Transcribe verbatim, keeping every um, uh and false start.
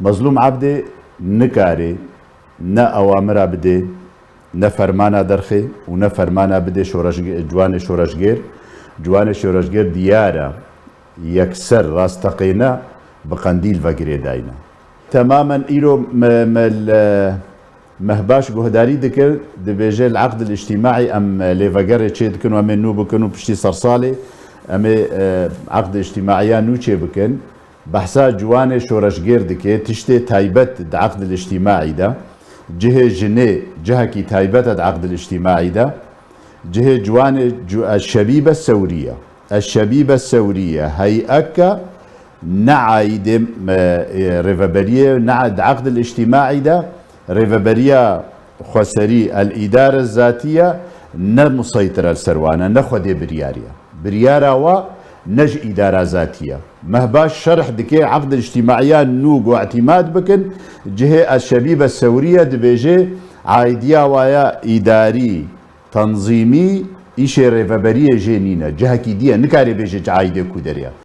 Mezlûm Ebdê nikare ne awamira bidê, ne fermana derxê û ne fermana bidê şoreşge-, ciwanê şoreşgêr. Ciwanê şoreşgêr diyar e, yekser rasteqîne bi qendîl ve girêdayî ne. Temamen îro me, me li Mehbaş guhdarî dike, dibêje li eqdil îctîmaî em lêvegerê çê dikin û em ê nû bikin û piştî sersalê em ê, e, eqdê îctîmaiya nû çê bikin. Behsa ciwanê şoreşgêr dike, tiştê taybet di eqdil îctîmaî de, cihê jinê cihekî taybet e di eqdil îctîmaî de, cihê ciwanê cu-, eşşebîbe sewriye. Eşşebîbe sewriye heyeke ne aîdê, e, e, rêveberiyê, ne di eqdil îctîmaî de rêveberiya xweserî, el îdare zatiye, ne museytir el ser wan e, ne xwedê biryar e. Biryara wa ne ji îdara zatî ye. Mehbaş şerh dike eqd îctîmaiya nû ku îtîmad bikin, cihê eşşebîbe sewriye dibêje, aîdiya wa ya îdarî, tenzîmî, îşê rêveberiyê jê nîne. Cihekî dî ye, nikare bêje ci aîdê ku derê ye.